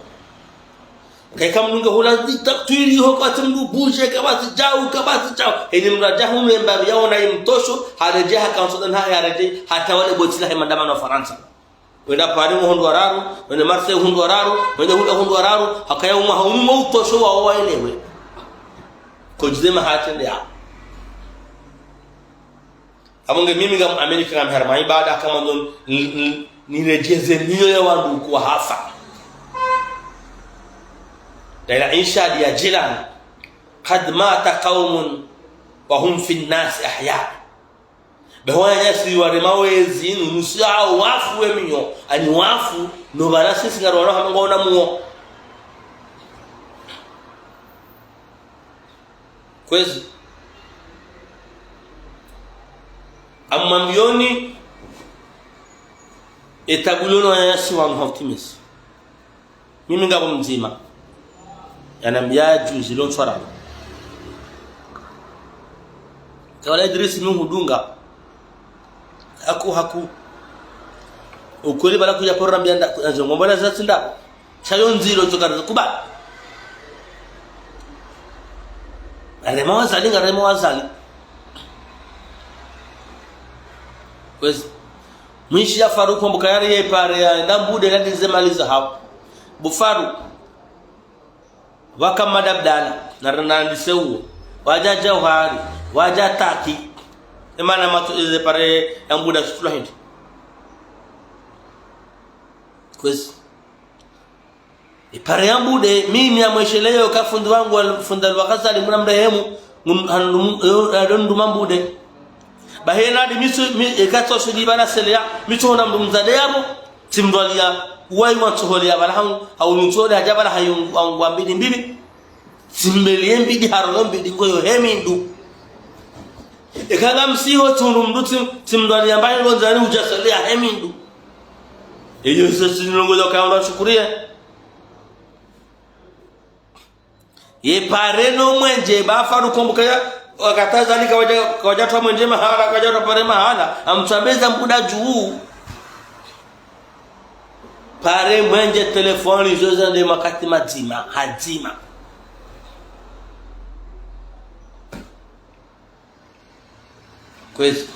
Kaika mndru nge hula dictature ho kapvatsi mndru bouger, kapvatsi djau, kapvatsi djau. Heni mndru adja hunu emba yaona imtosho, haredjei haka nsonda na haredjei, hata wale botila he mandamano ya Farantsa. Wende Paris ngwahundru wararu, wende Marseille hundru wararu, wende hula hundru wararu, hakaya umwe haunu ngo utosho wa waelewe. Kodjizema hatrende ya. Abo nge mimi ngam amini kama harma ibada kama ndo n-, n-, n-, niredjeze miyo ya wandru kuwa hafa. Daila inshadi ya Jilani. قد مات قوم وهم في الناس أحياء. Beho wananyasi warema wezi, nunusi hao wafu we miyo, ani wafu, no bala sisi ngaro wana hama ngwaona muo. Kwezi. Amwambiyoni, etabu lolo wananyasi wanu ha utimisi. Mimi ngapvo mdzima. Yanambiya juzi lo ntswara. Kawala Idrisi mi hudunga. Haku, haku. Ukweli bala kuja pora mbiya nda, kuja nzongo mbona zatsi nda. Shayo ndziro tsoka kuba. Ngarema wazali, ngarema wazali. Kwezi. Mwishi ya Faruku mbuka yari ye pare ya nda mbude nda ndize maliza hawo. Bo Faruku. Waka Mada Abdala, na, na, na ndise uwo. Waja Jauhari, waja Taki. Emana matso eze pare ya mbuda sutula hindi. Kwezi. Ipare ya mbude, mimi ya mwesheleyo ka fundi wangu wa fundi wa Ghazali muna mrehemu, ngun-, handu-, yo, yo, nduma mbude. Bahe nadi misu, mi, eka tso shudi bana seleya, misu hona mdru mzade yabo, tsimdwaliya, uwayi wa ntsohole ya bala hangu, hau ntsohole haja bala hayu, hangu wa mbili mbili, tsimbeli ye mbili, haro yo mbili, ngoyo he mindu. Eka nga msiho tsundu mdru tsim-, tsimdwaliya mbaye ngo ndzani uja seleya he mindu. Eyo se sinilongo za kaya ndo shukuriye. Ye pare no mwenje, ba Faruku mbuka ya, wakati Azali kawaja, kawaja twa mwenje mahala, kawaja twa pare mahala, amtsambeza mbuda juu. Pare mwenje telefoni zoza nde makati madzima, hadzima. Kwezi.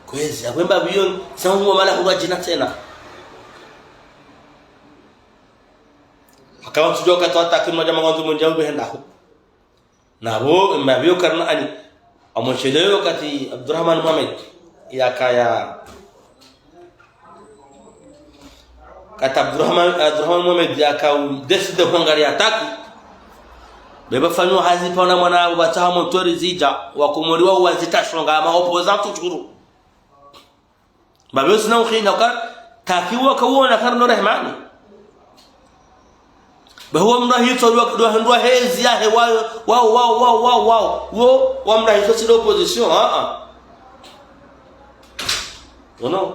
Kwezi, akwemba biyo, sangu wa mala huwa jina tsena. Haka wantsu jo katwa Taki mwaja mawandzo mwenje ube henda ho. Nabo, mbabiyo karna ani. Amwesheleyo wakati Abdurahman Mohamed yakaya, wakati Abdurahman, Abdurahman Mohamed yaka u décidé hwangariya Taki. Beba fanyo hazi pvana mwana abo batsaha montori zija, wakomori wa wazita shonga, ma opposant toujours. Babe usina ukhina ka, Taki waka wona karno Rahmani. Bahuwa mrahitso wa, wa, wa hezi yahe wa, wa, wa. Wo, wa mrahitso si opposition, ah, ah. Oh non.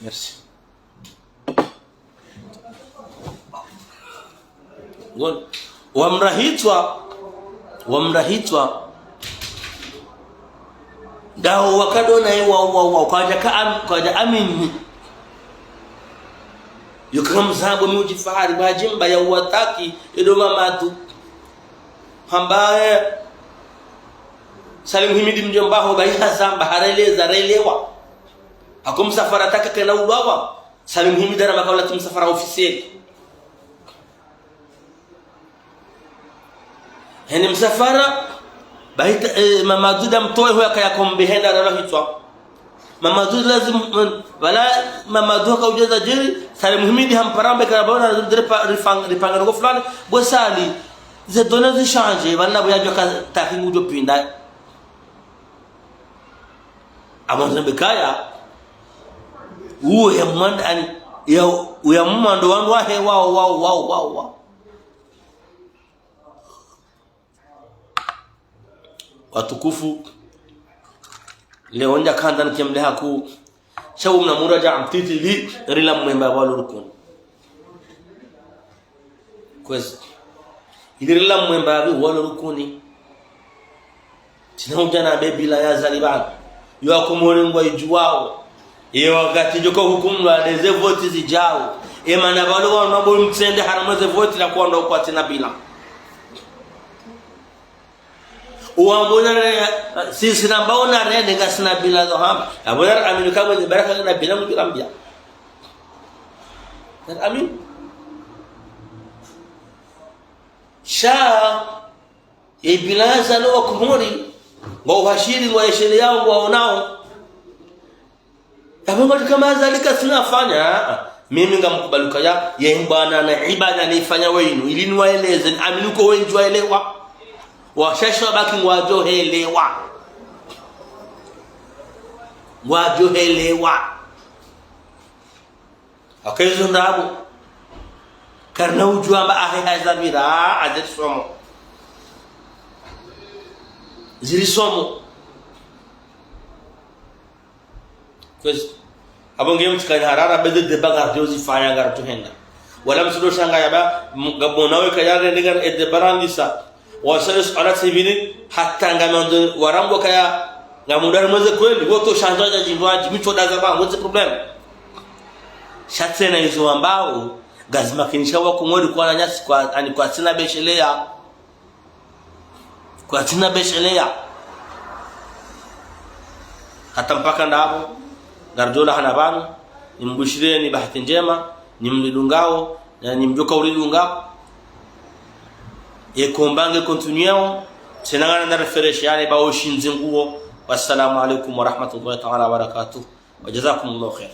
Merci. Ngoni. Wamrahitswa, wamrahitswa. Ndawo wakadona ye wa, wa, wa, kwaja ka am-, kwaja amini. Yuka mzabo mi udjifahari, bajimba ya uwataki, edo mamadu. Hambaye, Salim Himidi mdjomba ho, bayi hazamba, hareleza, relewa. Hako msafara taka kena ubawa. Salim Himidi ara makaula ti msafara officiel. Hene msafara, bahita, eh, Mamadu da mtowe ho yakaya kombe henda rala hitwa. Mamadu lazim, mm, wala Mamadu haka udjeza djiri, Salim Himidi hampara mbe karabona, ripa-, rifang-, ripanga noko fulani, bo Sali, ze données zi change, wala bo yadjo ka Taki ngudjo pinda. Amwandzo mbe kaya, uwo ya mwanda, ani, ya, ya mwando wandru wahe, wao, wao, wao, wao, wao. Watukufu, leo ndja kanda nikemle haku, shawu mna muraja mtiti li, rila mwemba walo rukuni. Kwezi. Ili rila mwemba walo rukuni. Tsina udja na be bila ya Azali bana. Yo Wakomori ngwa idjuwao. Ye wakati djoko hukumlwa nde ze voti zidjao. Ye mana balo wa mambo mtsende haramwa ze voti na kwandza ukwati na bila. Uwambona re, si, sina mbaona re, ndenga sina bila zo hamba. Abona re, aminu kamwe ni baraka na bila mdjira mbia. Aminu. Sha Ye bilan zalo wa Komori, ngwao uhashiri, ngwaesheleyao, ngwaonao. Yapvo ngwatsi kama Azali kasina fanya, ah, ah. Mimi ngamkubali ukaya, ye mbwana na ibada nifanya wenu, ili niwaeleze, niamini uka wendji waelewa. Washashi wabaki ngwadjohelewa. Ngwadjohelewa. Aka izo ndrabo. Karina udjuwa amba ahe hazapvira, ah, ziri somo. Ziri somo. Kwezi. Apvo nge mtsikani harara, beze débat ngaridjo zifanya, ngaridjo henda. Wala mtsudo shanga yaba, m-, ngapvo nawe kayare, ndinga e débat randisa. Wasale suala tsivili, hata ngamando warambo kaya, ngamudari mweze kweli, woto shanja ya jindwaji, mitso daza ba, what's the problem? Sha tsena izo ambao, ngazimakinisha wa Komori kwa nanyasi kwa, ani kwatsina besheleya. Kwatsina besheleya. Hata mpaka ndapvo, ngaridjo lahana pvanu, nimbushireni bahati ndjema, nimlidungao, na nimdjoka ulidunga. Ye combat nge continueo, tsena ngana na refresh yale ba oshindzi nguo. Wassalamu alaikum warahmatullahi ta'ala wabarakatuh. Wa jazakumullahu khair.